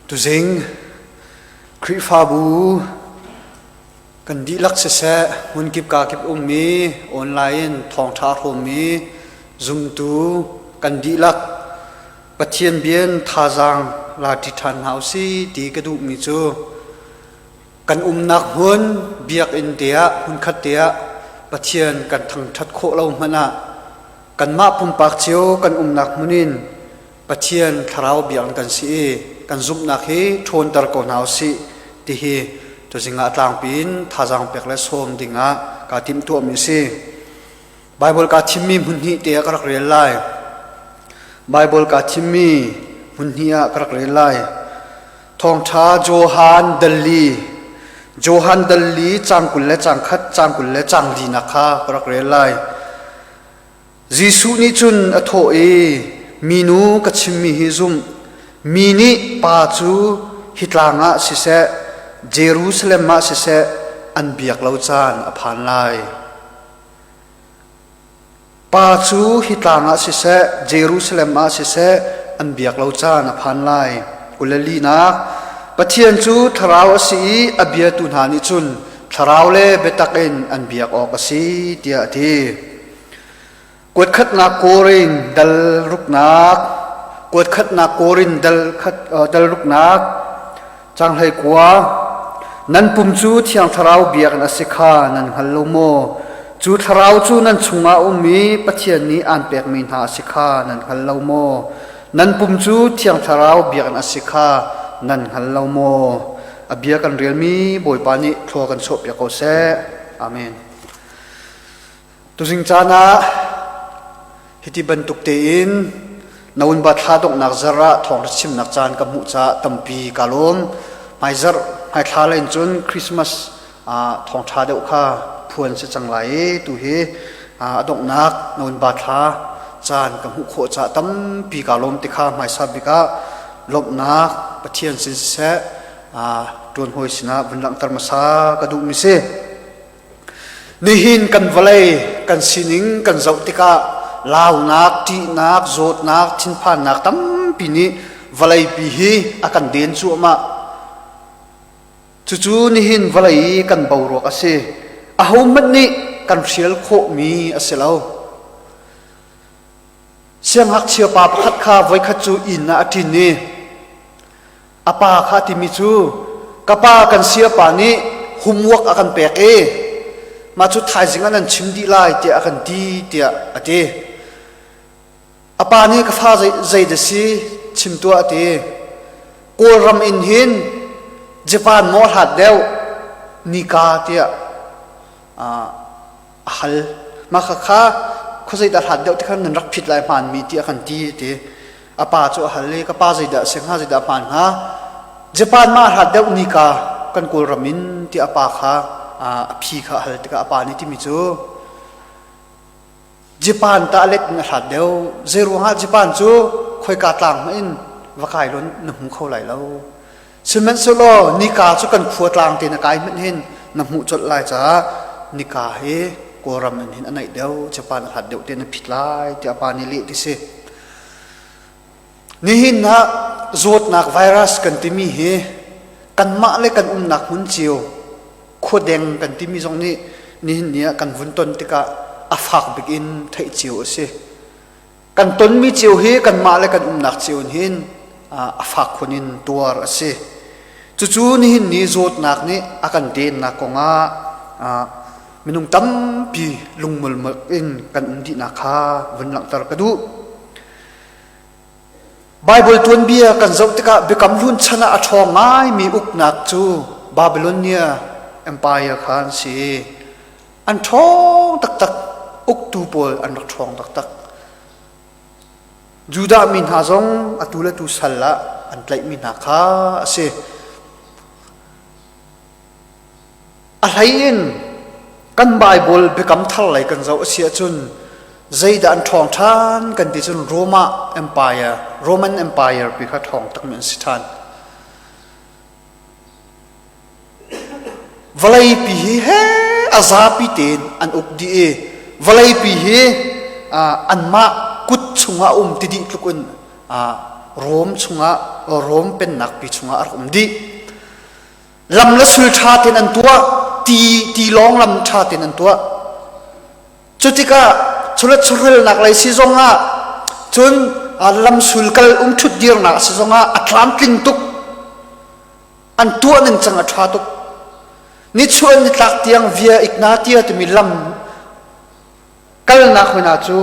Tuzing Khrihfabu kan dihlak siseh, hmunkip kakip ummi, online in thawngṭha hrawmmi zumtu kan dihlak Pathian bian thazaang la ṭi ṭhan hna usih ti ka duhmi cu kan umnak hmun biakinn te ah hmunkhat te ah Pathian kan thangṭhat khawh lo hmanh ah kanmah pumpak cio kan umnak hmun in Pathian thlarau biakinn kan si i kan zumhnak hi ṭhawnter ko hna usih ti hi tuzing ah tlangpi in thazaang pek le sawm ding ah kaa timhtuahmi a si. Baibal kaa thimmi hmun hnih te ah ka rak rel lai. Baibal kaa thimmi hmun hnih ah ka rak rel lai. Thawngṭha Johan Dalli Johan Dalli cang 20 le cang khat cang 20 le cang linak kha ka rak rel lai. Jesuh nih cun a thawh i, Minu ka chimmi hi zum, mi nih Pa cu hi tlang ah siseh, Jerusalem ah siseh, an biak lo caan a phan lai. Pa cu hi tlang ah siseh, Jerusalem ah siseh, an biak lo caan a phan lai. 22nak Pathian cu thlarau a si i a biatu hna nih cun thlarau le biatak in an biak awk a si, tiah a ti. Kuatkhatnak Korin dal ruknak Kuatkhatnak Korin dal khat dal ruknak Cang 19 Nan pum cu Thiang Thlarau biakinn a si kha nan hngal lo maw? Cu Thlarau cu nan chungah a um i Pathian nih aan pekmi hna a si kha nan hngal lo maw? Nan pum cu Thiang Thlarau biakinn a si kha nan hngal lo maw? A bia kan relmi Bawipa nih thlua kan chuahpiak ko seh. Amen. Tuzing caan ah hiti bantuk tein November thla donghnak zarh ah thawngṭha chimnak caan ka hmuh caah tampi kaa lawm. Hmaizarh hmaithla len cun Christmas thawngṭha deuh kha phuan si cang lai i tuhi a donghnak November thla caan ka hmuh khawh caah tampi kaa lawm ti kha hmaisa bik ah lawmhnak Pathian sin siseh ṭuan hawi sinah vun langhter hmasa ka duhmi si. Nihin kan vawlei kan sining kan zoh tikah launak, ṭihnak, zawtnak, thinphannak tampi nih vawleipi hi a kan den cuahmah. Cucu nihin vawlei i kan boruak a si. Ahohmanh nih kan hrial khawhmi a si lo. Siangngakchia pa pakhat kha voikhat cu inn ah a ṭin i A pa kha a timi cu ka pa kan siapa nih homework a kan pek i mah cu thaizing ah nan chim dih lai tiah a kan ti tiah a ti. A pa nih ka fa zei dah si chim tuah a ti. Kawlram in hin Japan maw hlat deuh nika tiah a hal. Mah kha khuazei dah hlat deuh ti khan nan rak phit lai hmaanmi ti a kan ti ti. A pa cu a hal i ka pa zeidah a si hnga zeidah a hmaan hnga Japan ma hlat deuh nika kan Kawlram in ti a pa kha a phi kha a hal tikah a pa nih timi cu Japan ta let in a hlat deuh zei ruangah Japan cu khoika tlang hmanh in va kai law na hmu kho lai lo sihmanhsehlaw nika cu kan khua tlang te na kai hmanh hin na hmuh colh lai caah nika hi Kawlram in hin a naih deuh Japan a hlat deuh te na phit lai tiah a pa nih leh ti si Nihin ah zawtnak virus kan timi hi kanmah le kan umnak hmun cio khuadeng kan timi zong nih nihin ni ah kan vun ton tikah a fak bik in theih cio a si. Kan tonmi cio hi kanmah le kan umnak cio in hin a fak khun in tuar a si. Cucu nihin ni zawtnak nih a kan dennak kongah minung tampi lungmulmul in kan um dihnak kha vun langhter ka duh. Baibal tuanbia kan zoh tikah Biakam Hlun chan ah a ṭhawng ngaimi uknak cu Babylonia Empire kha an si. An ṭhawng taktak, uktu pawl an rak ṭhawng taktak. Judah mi hna zong atu le tu sal ah an tlaihmi hna kha a si. A hlei in kan Baibal Biakam Thar lei kan zoh a si ahcun zeidah an ṭhawng ṭhan kan ti cun Roma Empire, Roman Empire pi kha ṭhawng takmi an si ṭhan. Vawleipi hi he a zapi tein an uk dih i vawleipi hi anmah kut chungah a um ti dih tluk in. Rom chungah Rom pennak pi chungah a rak um dih. Lam le sul ṭha tein an tuah, ti ti lawng lam ṭha tein an tuah. Cutikah chawlet chawhrelnak lei si zongah cun lamsul kal um ṭhut dirnak si zongah a tlamtling tuk. An tuah ning cang a ṭha tuk. Nichuah nitlak tiang Via Ignatia timi lam kalnak hmun ah cu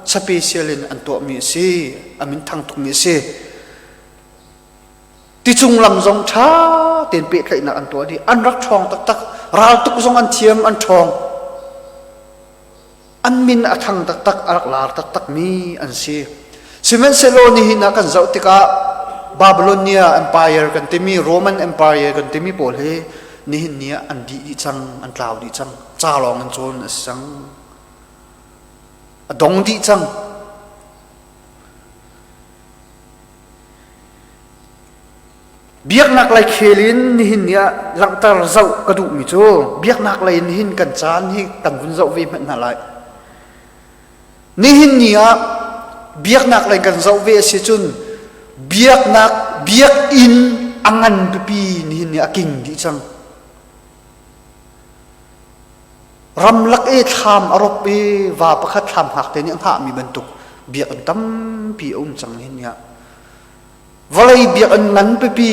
special in an tuahmi a si. A min thang tukmi a si. Ticung lam zong ṭha tein pehtlaihnak an tuah dih. An rak ṭhawng taktak. Raltuk zong an thiam, an ṭhawng. An min a thang taktak, a rak lar taktakmi an si. Sihmanhsehlaw nihin ah kan zoh tikah Babylonia Empire kan timi, Roman Empire kan timi pawl hi nihin ni ah an dih dih cang, an tlau dih cang. Ca lawng in cawn a si cang. A dong dih cang. Biaknak lei khel in nihin ni ah langhter zoh ka duhmi cu biaknak lei in nihin kan caan hi kan vun zoh ve hmanh hna lai. Nihin ni ah biaknak lei kan zoh ve a si cun biaknak biakinn a ngan pipi nihin ni a king dih cang. Ramlak i thlam a rop i va pakhat thlam hngak te nih a hngahmi bantuk biakinn tampi a um cang nihin ni ah. Vawlei biakinn ngan pipi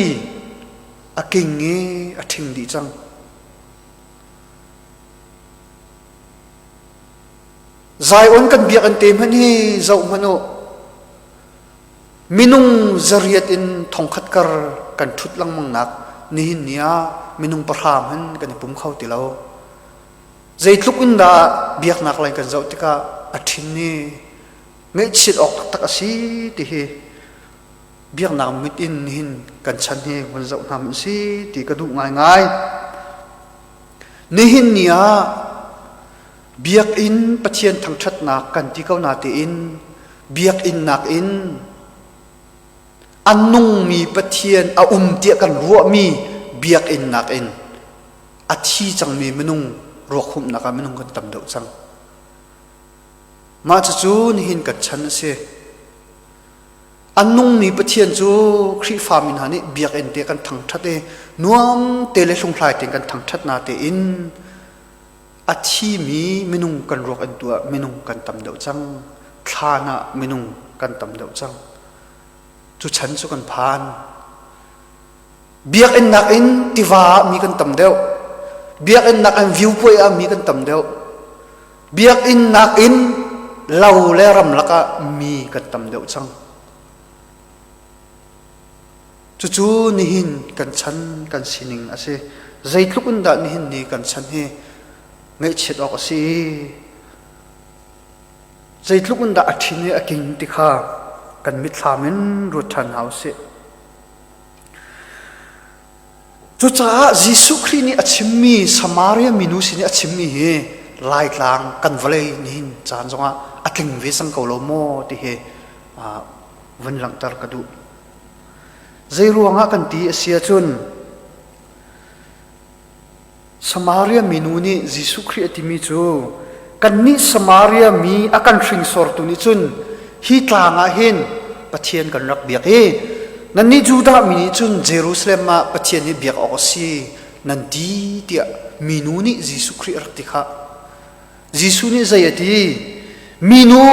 a king i a ṭhing dih cang. Zion kan biakinn te hmanh hi zoh hmanh u. Minung zariat in thongkhat kar kan ṭhut lengmang nak nihin ni ah minung pahra hmanh kan i pum kho ti lo. Zeitluk in dah biaknak lei kan zoh tikah a ṭhin i ngaihchiat awk taktak a si ti hi biaknak mit in hin kan chan hi vun zoh hna hmanh si ti ka duh ngaingai. Nihin ni ah biakinn Pathian thangṭhatnak kan ti ko na tein biakinn nakin a nungmi Pathian a um tiah kan ruahmi biakinn nakin a thi cangmi minung ruakhumhnak ah minung kan tam deuh cang. Mah cucu nihin kan chan a si. A nungmi Pathian cu Khrihfami hna nih biakinn te kan thangṭhat i nuam te le hlunghlai tein kan thangṭhat na tein a thimi minung kan ruak in tuah minung kan tam deuh cang. Thlan ah minung kan tam deuh cang. Cu chan cu kan phan. Biakinn nakin tiva ah mi kan tam deuh. Biakinn nakin view puai ah mi kan tam deuh. Biakinn nakin lo le ramlak ah mi kan tam deuh cang. Cucu nihin kan chan kan sining a si. Zeitluk in dah nihin ni kan chan hi ngaihchiat awk a si i zeitluk in dah a ṭhin i a king ti kha kan mitthlam in ruat ṭhan hna u sih. Cucaah Jesuh Khrih nih a chimmi Samaria minu sin i a chimmi hi Laitlang kan vawlei nihin caan zongah a tling ve cang ko lo maw ti hi vun langhter ka duh. Zei ruangah kan ti a si ahcun Samaria minu nih Jesuh Khrih a timi cu kannih Samaria mi a kan hringsortu nih cun hi tlang ah hin Pathian kan rak biak i nannih Judah mi nih cun Jerusalem ah Pathian hi biak awk a si nan ti tiah minu nih Jesuh Khrih a rak ti khah. Jesuh nih zei a ti? Minu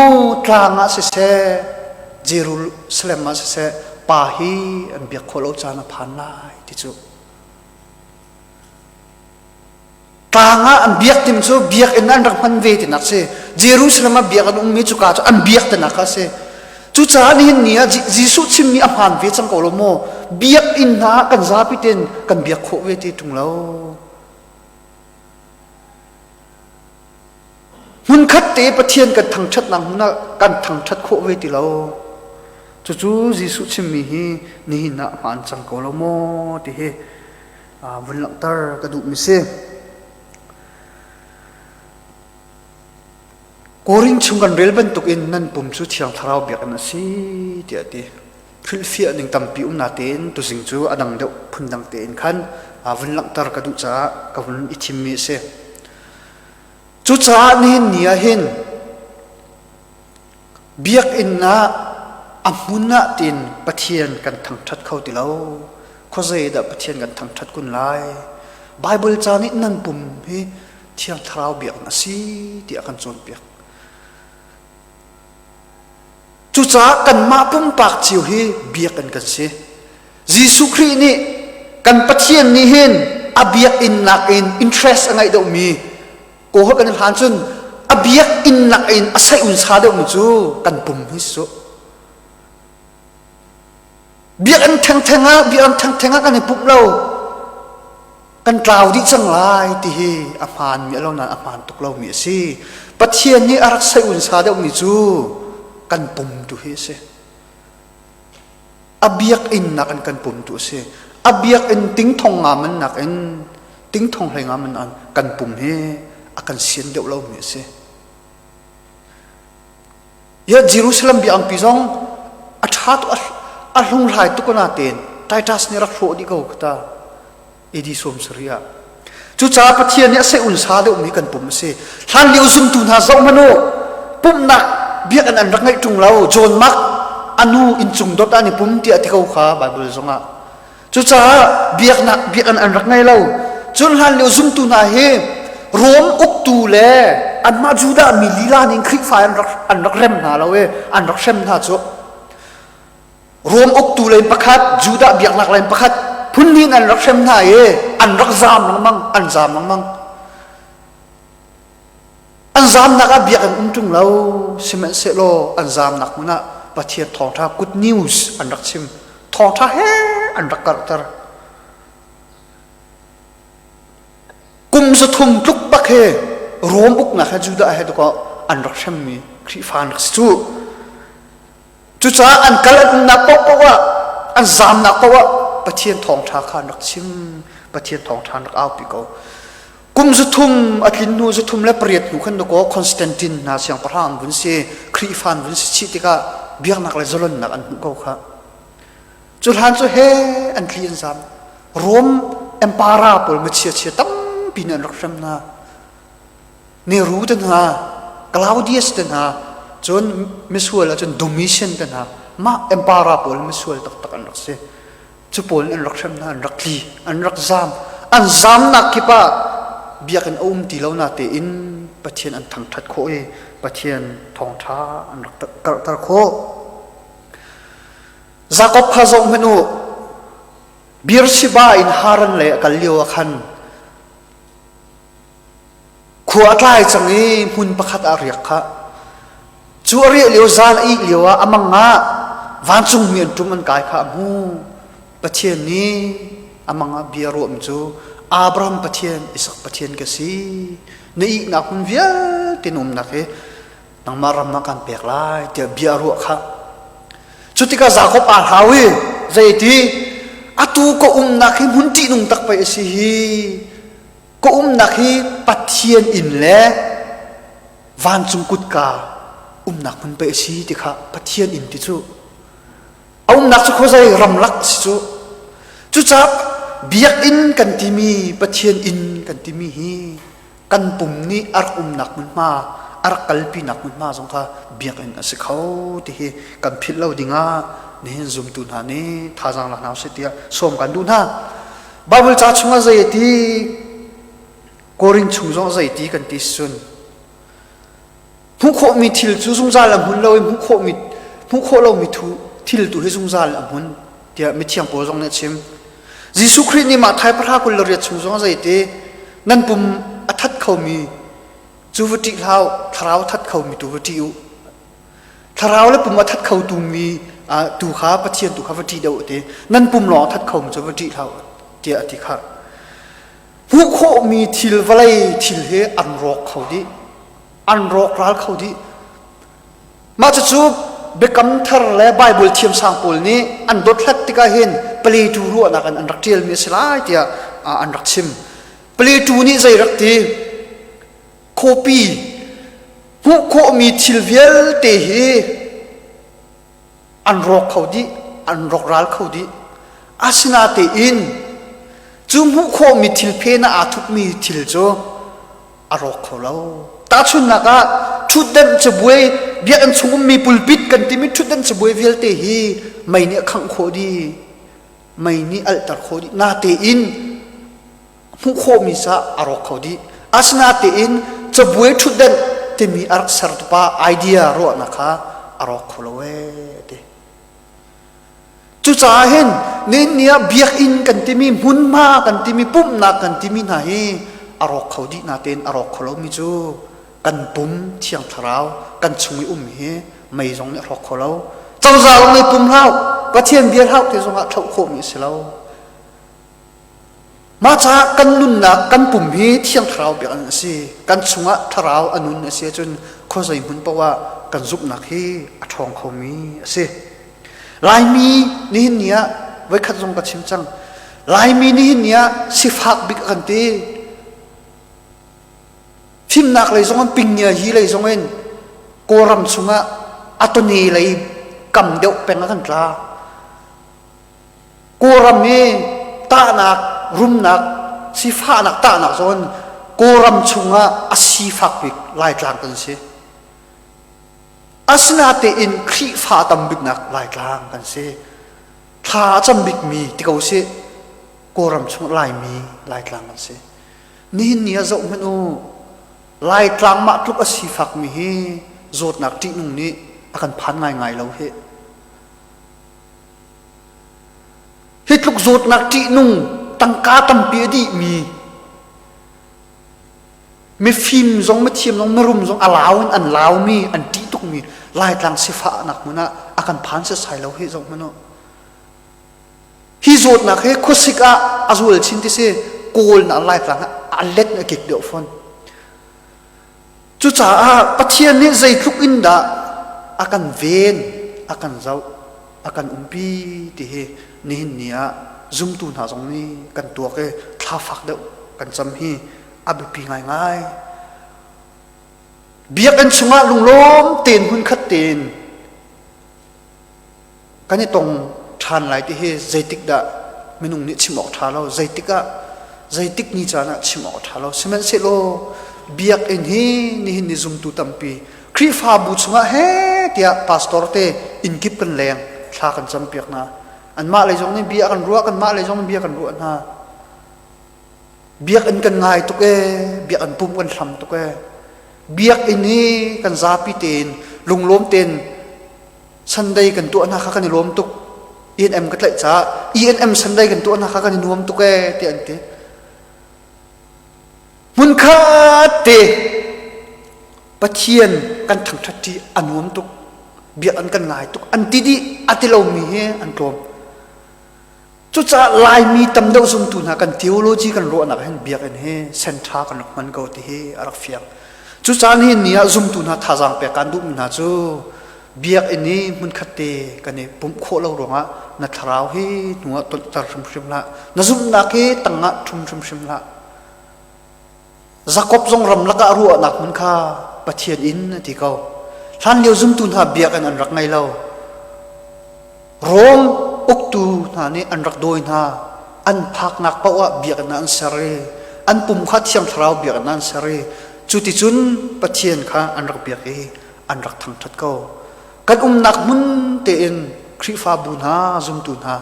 tlang ah siseh Jerusalem ah siseh pa hi an biak khawh lo caan a phan lai ti cu. Tlang ah an biak tim cu biakinn an rak hman ve tinak si. Jerusalem ah biak an ummi cuka cu an biak tinak kha si. Cucaah nihin ni ah Jesuh chimmi a hmaan ve cang ko lo maw? Biakinn hna ah kan zapi tein kan biak khawh ve ti ṭung lo. Hmunkhat te Pathian kan thangṭhatnak hmun ah kan thangṭhat khawh ve ti lo. Cucu Jesuh chimmi hi nihin ah hmaan cang ko lo maw ti hi vun langhter ka duhmi si. Korin chung kan rel bantukin nan pum cu Thiang Thlarau biakinn a si tiah a ti. Hrilhfiah ning tampi um natein tuzing cu a dang deuh phundang tein khan vun langhter ka duh caah ka vun i thimmi a si. Cucaah nihin ni ah hin Biakinn ah a A hmun ah tiin Pathian kan thangṭhat kho ti lo. Khuazei dah Pathian kan thangṭhat kun lai? Baibal ca nih nan pum hi Thiang Thlarau biakinn a si tiah a kan cawnpiak. Cucaah kanmah pumpak cio hi biakinn kan si. Jesuh Khrih nih kan Pathian nih hin a biakinn nakin interest a ngeih deuhmi kaw kan hlan cun a biakinn nakin a saih unsa deuhmi cu kan pum hi si cu. Biakinn thengtheng ah biakinn thengtheng ah kan i pumh lo. Kan tlau dih cang lai ti hi a hmaanmi a lo nain a hmaan tuk lomi a si. Pathian nih a rak saih unsa deuhmi cu kan pum tu hi a si. A biakinn nakin kan pum tu a si. A biakinn tingthong nga man nakin tingthong hlei nga man kan pum hi a kan sian deuh lomi a si. Ya Jerusalem biakinn pi zong a ṭha tuk a hlunghlai tuk na tein Titus nih rak hrawh dih ko kata. AD 70 ah. Cucaah Pathian nih a seh unsa deuhmi kan pum a si. Hlanlio zumtu hna zoh hmanh u. Pumhnak biakinn an rak ngeih ṭung lo. John Mark a nu inncung dot ah an i pum tiah a ti ko kha Baibal zongah. Cucaah biaknak biakinn an rak ngei lo. Cun hlanlio zumtu hna hi Rom uktu le anmah Judah mi lila ning Khrihfa an rak an rak rem hna lo i an rak hrem hna cu. Rom uktu lei pakhat, Judah biaknak lei pakhat phun in an rak hrem hna i an rak zaam lengmang, an zaam lengmang. An zaamnak ah biakinn um ṭung lo, sihmanhsehlaw an zaamnak hmun ah Pathian thawngṭha good news an rak chim. Thawngṭha he an rak karhter. Kum 300 tluk bak he Rom uknak he Judah he tukaw an rak hremmi Khrihfa an rak si cu. Cucaah an kal an umnak paohpaoh ah, an zamnak paoh ah Pathian thawngṭha kha an rak chim, Pathian thawngṭha an rak aupi ko. Kum 300 a tlin hnu 308 hnu khan dakaw Constantine hna siangpahrang an vun si, Khrihfa an vun si chih tikah biaknak le zalonnak an hmuh ko kha. Cu hlan cu he an tli an zam. Rome Empire pawl machia chia tampi nih an rak hrem hna. Nehru te hna, Claudius te hna, cun misual ahcun Domitian te hna, mah emperor pawl misual taktak an rak si. Cu pawl an rak hrem hna, an rak tli, an rak zaam. An zaamnak kip ah biakinn a um ti lo na tein Pathian an thangṭhat khawh i Pathian thawngṭha an rak karhter khawh. Jakob kha zoh hmanh u. Beersheba in Haran lei a kal lio ah khan Khua a tlai cang i hmun pakhat ah a riak khah. Cu a riah lio zan a ih lio ah a mang ah vancungmi an ṭum an kai kha a hmu. Pathian nih a mang ah bia ruahmi cu Abraham Pathian, Isak Pathian ka si. Na ihnak hmun vialte na umnak hi nangmah ram ah kan pek lai tiah bia a ruah khah. Cu tikah Jakob aa hlau i zeiti atu ka umnak hi hmun ṭihnung tak pei a si hi. Ka umnak hi Pathian inn le vancung kutka umnak hmun pei a si ti kha Pathian inn ti cu a umnak cu khuazei ramlak a si cu. Cucaah biakinn kan timi Pathian inn kan timi hi kan pum nih a rak umnak hmunhma a rak kalpinak hmunhma zong kha biakinn a si kho ti hi kan philh lo dingah nihin zumtu hna nih thazaang la hna usih tiah sawm kan duh hna. Baibal ca chungah zei a ti? Korin chung zong zei ti kan ti sun. Hmuh khawhmi thil cu zungzal a hmun lo i hmuh khawhmi hmuh khawh lomi thu thil tu hi zungzal a hmun tiah mithiang Paul zong nih a chim. Jesuh Khrih nih mah thai pahra 28 chung zong zei ti nan pum a that khomi cu va ṭih hlah u, thlarau a that khomi tu va ṭih u. Thlarau le pum a that kho tu mi tu kha Pathian tu kha va ṭih deuh ti. Nan pum lawng a that kho mi cu va ṭih hlah tiah a ti kha. Hmuh khawhmi thil vawlei thil hi an rawk kho dih. An rawk ral kho dih. Mah cucu Biakam Thar le Baibal thiamsang pawl nih an dothlat tikah hin Plato ruahnak in an rak ṭialmi a si lai tiah an rak chim. Plato nih zei rak ti? Copy Hmuh khawhmi thil vialte hi an rawk kho dih, an rawkral kho dih. Asinatein cu hmuh khawhmi thil phen ah aa thupmi thil cu a rawk kho lo. Tahchunhnak ah ṭhutdenh cabuai biakinn chung ummi pulpit kan timi ṭhutdenh cabuai vialte hi mei nih a khangh khawh dih. Mei nih alhter khawh dih. Natein hmuh khawhmi ca a rawk kho dih. Asinatein cabuai ṭhutdenh timi a rak sertupa idea ruahnak kha a rawk kho lo ee ti. Cucaah hin nihin ni ah biakinn kan timi hmunhma kan timi pumhnak kan timi hna hi a rawk kho dih natein a rawk kho lomi cu kan pum thiang thlarau kan chung i um hi mei zong nih a hrawk kho lo. Cozah zong nih pum hlau Pathian bia hlau te zongah thlauh khawhmi a si lo. Mah caah kan nunnak kan pum hi thiang thlarau biakinn a si. Kan chungah thlarau a nun a si ahcun khuazei hmun paoh ah kan zumhnak hi a ṭhawng khomi a si. Laimi nihin ni ah voikhat zong ka chim cang. Laimi nihin ni ah sifak bik a kan ti. Fimnak lei zong in pingia hi lei zong in Kawlram chungah a tone lei kam deuh peng a kan tla. Kawlram i tahnak, rumnak, sifahnak tahnak zawn Kawlram chungah a sifak bik Laitlang kan si. Asinatein Khrihfa tam biknak Laitlang kan si. Thla a cam bikmi ti ko sih Kawlram chung Laimi Laitlang kan si. Nihin ni ah zoh hmanh u Laitlang mah tluk a sifakmi hi zawtnak ṭihnung nih a kan phan ngaingai lo hih. Hi tluk zawtnak ṭihnung tangka tampi a dihmi mifim zong mithiam zong mirum zong a lau in an laumi an ṭih tukmi Laitlang sifahnak hmun ah a kan phan setsai lo hi zoh hmanh u. Hi zawtnak hi khuasik ah a zual chin ti si Kawl na Laitlang ah a let a kik deuh fawn. Cucaah Pathian nih zeitluk in dah a kan ven, a kan zoh, a kan umpi ti hi nihin ni ah zumtu hna zong nih kan tuak i thla fak deuh kan cam hi a biapi ngaingai. Biakinn chungah lunglawm tein hmunkhat tein Kan i tong ṭhan lai ti hi zeitik dah minung nih chim awk ṭha lo, zeitik ah zeitik ni caan ah chim awk ṭha lo. Sihmanhsehlaw biakinn hi nihin ni zumtu tampi Khrihfabu chungah he tiah pastor te inn kip kan leng thla kan campiak hna. Anmah lei zong nih bia kan ruah, kanmah lei zong nih bia kan ruah hna. Biakinn kan ngai tuk ee, biakinn pum kan hlam tuk ee. Biakinn hi kan zapi tein lunglawm tein Sunday kan tuah hna kha kan i lawm tuk. E&M ka tlaih caah E&M Sunday kan tuah hna kha kan i nuam tuk ee tiah an ti. Hmunkhat te Pathian kan thangṭhat ṭi a nuam tuk. Biak an kan ngai tuk. An ti dih a ti lomi hi an tlawm. Cucaah Laimi tam deuh zumtu hna kan theology kan ruahnak hin biakinn hi center kan rak hman ko ti hi a rak fiang. Cucaah nihin ni ah zumtu hna thazaang pek kan duhmi hna cu biakinn i hmunkhat te kan i pumh khawh lo ruangah na thlarau hi hnu ah tolhter hrimhrim hlah. Na zumhnak hi tangah ṭhum hrimhrim hlah. Jakob zong ramlak ah ruahnak hmun kha Pathian inn a ti ko. Hlanlio zumtu hna biakinn an rak ngei lo. Rom uktu hna nih an rak dawi hna. An phaknak paoh ah biakinn ah an ser i an pum kha Thiang Thlarau biakinn ah an ser i cuticun Pathian kha an rak biak i an rak thangṭhat ko. Kan umnak hmun tein Khrihfabu hna, zumtu hna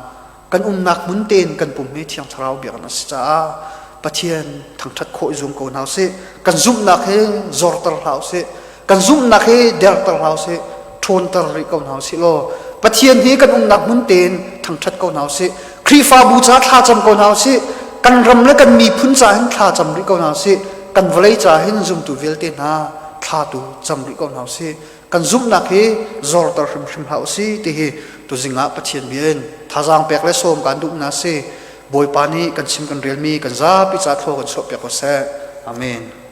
kan umnak hmun tein kan pum hi Thiang Thlarau biakinn a si caah Pathian thangṭhat khawh i zuam ko hna usih. Kan zumhnak hi zorter hlah usih. Kan zumhnak hi derter hlah usih. Ṭhawnter rih ko hna usih law Pathian hi kan umnak hmun tein thangṭhat ko hna usih. Khrihfabu ca thlacam ko hna usih. Kan ram le kan miphun ca hin thlacam rih ko hna usih. Kan vawlei ca hin zumtu vialte hna thla tu cam rih ko hna usih. Kan zumhnak hi zorter hrimhrim hlah usih ti hi tuzing ah Pathian bia in thazaang pek le sawm kan duh na si. Bawipa nih kan chim kan relmi kan zapi ca thlaw kan chuahpiak ko seh. Amen.